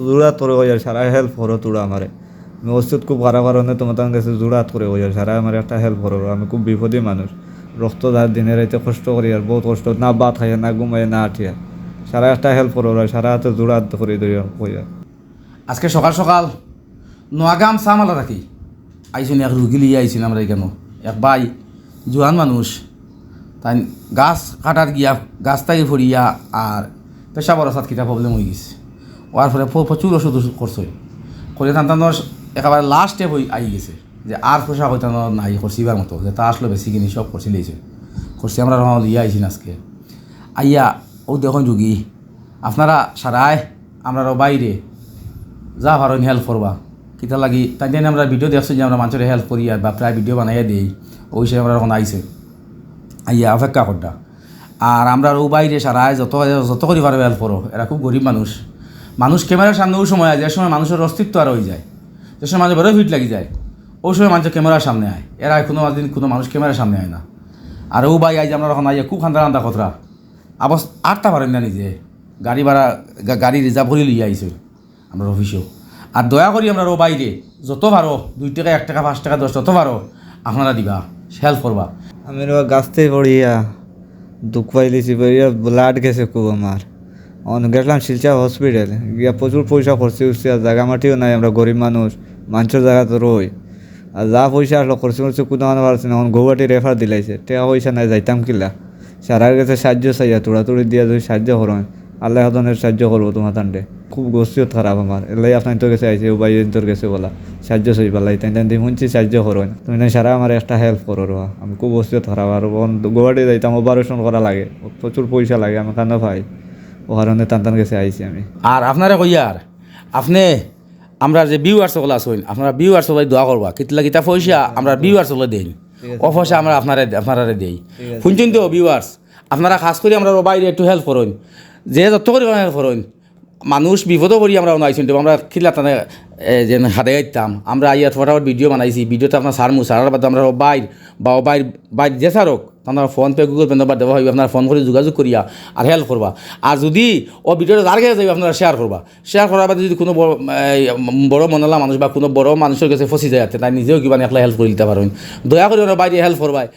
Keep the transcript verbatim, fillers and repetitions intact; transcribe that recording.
জুড়াত করে কইয়ার, সারায় help করো তোরা আমারে। আমি অবস্থা খুব খারাপ কারণে তোমার গেছে জুড়াত করে কইয়ার, সারায় আমারে একটা help করো, আমি খুব বিপদী মানুষ। রক্ত ঝাড়, দিনে রাইতে কষ্ট করিয়ার, বহুত কষ্ট, না ভাত খাইয়ার, না ঘুমাইয়ার, না আটিয়ার। সারায় একটা help করো, সারায় আতো জুড়াত করি ধরিয়া কইয়ার। আজকে সকাল সকাল নোয়াগাম সামালা থাকি আইছইন, এক রুগী লইয়া আইছইন আমরার ইকানো। এক ভাই, জুয়ান মানুষ, তাইন গাছ কাটাত গিয়া গাছ থাকি পড়িয়া আর পেশাব অবস্থাত কিতা problem অইগেছে। অওয়ার পরে প-, প্রচুর ওষুধ ওষুধ করছইন, করিয়া তান তানর একেবারে last step অই-, আইগেছে, যে আর পয়সা কইতানো নাই করছিবার মতো, যেতা আছলো বেচিকিনি সব করছিলাইছইন। করছি আমরার অখন লইয়া আইছইন আজকে। আইয়া অউ দেখইন রুগী, আপনারা সারায় আমরার অউ ভাইরে যা পারইন help করবা। কিতার লাগি? তাইন তাইন আমরার video দেখছইন যে আমরা মানষরে help করি আর বা প্রায় video বানাইয়া দেই, অউ হিসাবে আমরার অখন আইছইন, আইয়া অপেক্ষা কররা। আর আমরার অউ ভাইরে সারায় যত, যত করি পারো help করো, এরা খুব গরিব মানুষ। মানুষ camera-র সামনে অউ সময় আয়, যে সময় মানষর অস্তিত্ব হারা অইযায়, যে সময় মানষর বড় ফিট লাগি যায়, অউ সময় মানষ camera-র সামনে আয়। এরা কুনু দিন কুনু মানুষ camera-র সামনে আয় না। আর অউ ভাই আইজ আমরার অখন আইয়া খুব কান্দা কান্দা কররা, অবস্থা আটতা পারইন না নিজে, গাড়ি ভাড়া, গা-, গাড়ি reserve করি লইয়া আইছইন আমরার অফিসো। আর দয়া করি আমরার অউ ভাইরে যত পারো, দুই টেকা, এক টেকা, পাঁচ টেকা, দশ, যত পারো আপনারা দিবা, help করবা। আমি রে গাছ থাকি পড়িয়া দুখ পাইলিছি, পড়িয়া blood গেছে খুব আমার। অখন গেছলাম শিলচর hospital, গিয়া প্রচুর পয়সা খরচি উঠছে, আর জাগা মাটিও নাই, আমরা গরিব মানুষ, মানষর জাগাত রই। আর যা পয়সা আছলো খরচি খরচি কুনু আনা পারছি না, অখন গৌহাটি refer দিলাইছে, টেকা পয়সা নাই, যাইতাম কিলা? সারার গেছে সাহায্য চাইয়া, তোড়াতোড়ি দিয়া যদি সাহায্য করইন, আল্লায় হদনের সাহায্য করবো তোমার তানরে। খুব গসিয়ত খারাপ আমার, এরলাগি আপনাইনতর গেছে আইছি, অউ ভাইনতর গেছে বলা, সাহায্য চাইবার লাগি। তাইন তানদি হুনছি সাহায্য করইন, তুমি তাইন সারায় আমারে একটা help করো রে বা। আমি খুব গসিয়ত খারাপ, আর অখন গৌহাটি যাইতাম, operation করা লাগে, প্রচুর পয়সা লাগে, আমি কানো পাই, অউ কারণে তান তান গেছে আইছি আমি। আর আপনারে কইয়ার, আপনে আমরার যে viewers অকল আছইন, আপনারা viewers অকলে দোয়া করবা, কিতার লাগি ইতা পয়সা আমরার viewers অকলে দেইন, ঠিক আছে। অউ পয়সা আমরা আপনারে, আপনারারে দেই। ঠিক আছে। হুনছইন তো viewers, আপনারা খাছ করি আমরার অউ ভাইরে একটু help করইন, যে যত করি help করইন। মানুষ বিপদো পড়ি আমরা অনো আইছইন, আমরা কিলা তানে, এ, যেন হাদে আইতাম। আমরা আইয়া ফটাফট video বানাইছি, video-ত আপনার ছাড়মু, ছাড়ার বাদে আমরার অউ ভাইর বা অউ ভাইর, ভাইর যে ছাড়উক, তান phone pay, Google Pay number দেওয়া অইবো, আপনারা phone করি যোগাযোগ করিয়া আর help করবা। আর যদি অউ video-টা যার গেছে যাইবো, আপনারা share করবা। Share করার বাদে যদি কুনু বড়, এ, বড় মনআলা মানুষ বা কুনু বড় মানষর গেছে ফসি যায়, তে তাইন নিজেও কিবা একলা help করি দিতা পারইন। দয়া করি অউ ভাইরে help করবায়।